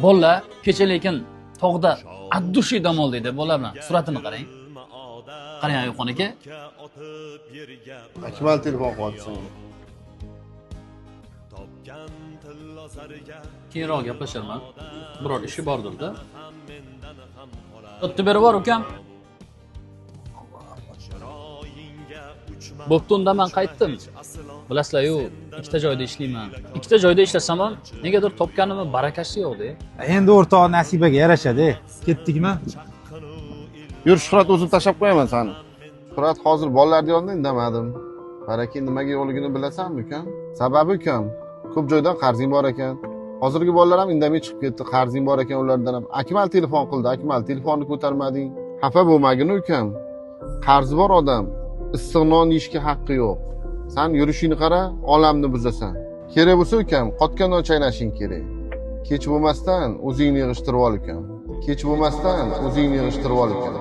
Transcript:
Bolalar kecha lekin tog'da от души dam oldik bolalar bilan. Suratini qarang. Qarang, Ayubxon aka. Akmal telefon qilyapti senga. Keyinroq gaplasharman. Biror ishi bordir-da. O'tdi, berib bor, ukam. Bo'pti, unda man qaytdim. Bilasizlar-yu, ikkita joyda ishlayman. Ikkita joyda ishlasam ham negadir topganimni barakasi yo'q-da. Endi o'rtoq nasibaga yarashadi. Ketdikmi? Yur, Shuhrat, o'zim tashlab qo'yaman seni. Shuhrat, hozir bolalarni yonida indamadim. Baraka nimaga yo'qligini bilasanmi, ukam? Sababi, ukam, ko'p joydan qarzing bor ekan. Hozirgi bolalar ham indamay chiqib ketdi, qarzing bor ekan ulardan ham. Akmal telefon qildi, Akmal telefonni ko'tarmading. Xafa bo'lmagin, ukam. Qarzi bor odam issiq non yeyishga haqqi yo'q. San yurishingni qara, olamni buzasan. Kerak bo'lsa, ukam, qotgan non chaynashing kerak. Kech bo'lmasdan o'zingni yig'ishtirib ol, ukam. Kech bo'lmasdan o'zingni yig'ishtirib ol, ukam.